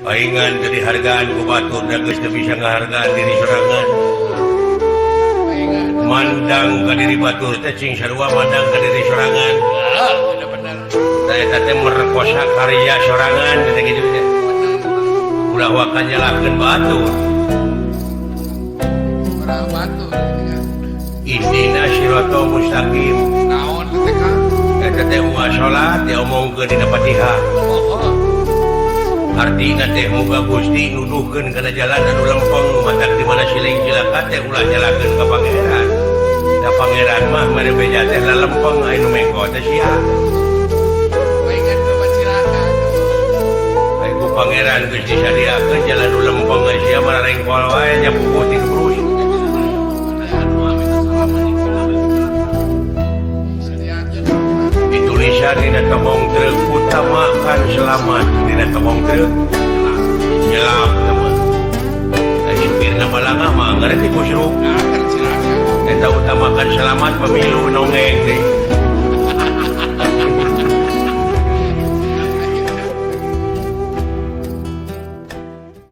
Paingan teu dihargaan ku batur, da geus teu bisa ngahargaan diri sorangan. Paingan. Mandang ka diri batur teh cing sarua mandang ka diri sorangan. Ah, bener-bener. Da eta teh merkosa karya sorangan teh kitu teh. Ulah waka nyalahkeun batur. Orang batur ya. Ihdina siratal mustaqim. Naon teh, Kang? Eta teh unggal salat diomongkeun dina Fatihah. Oh. Artina teh muga Gusti nuduhkeun kana jalan anu lempeng, matak di mana siling cilaka teh ulah nyalahkeun ka pangeran. Da pangeran mah mere beja teh lalempeng, aya nu mengko teh sia. Paingan mah cilaka. Aya ku pangeran geus disadiakeun jalan nu lempeng, sia mah rengkol wae nyapuku ti terus. Anu minta salam. Sediakeun. Ditulisan dina tobong truk, utamakan selamat, dina tobong truk nyelam teman. Ai supirna balangah mah ngareti kusruk. Nah, kan cilaka. Eta utamakan selamat, pemilu nongeng teh.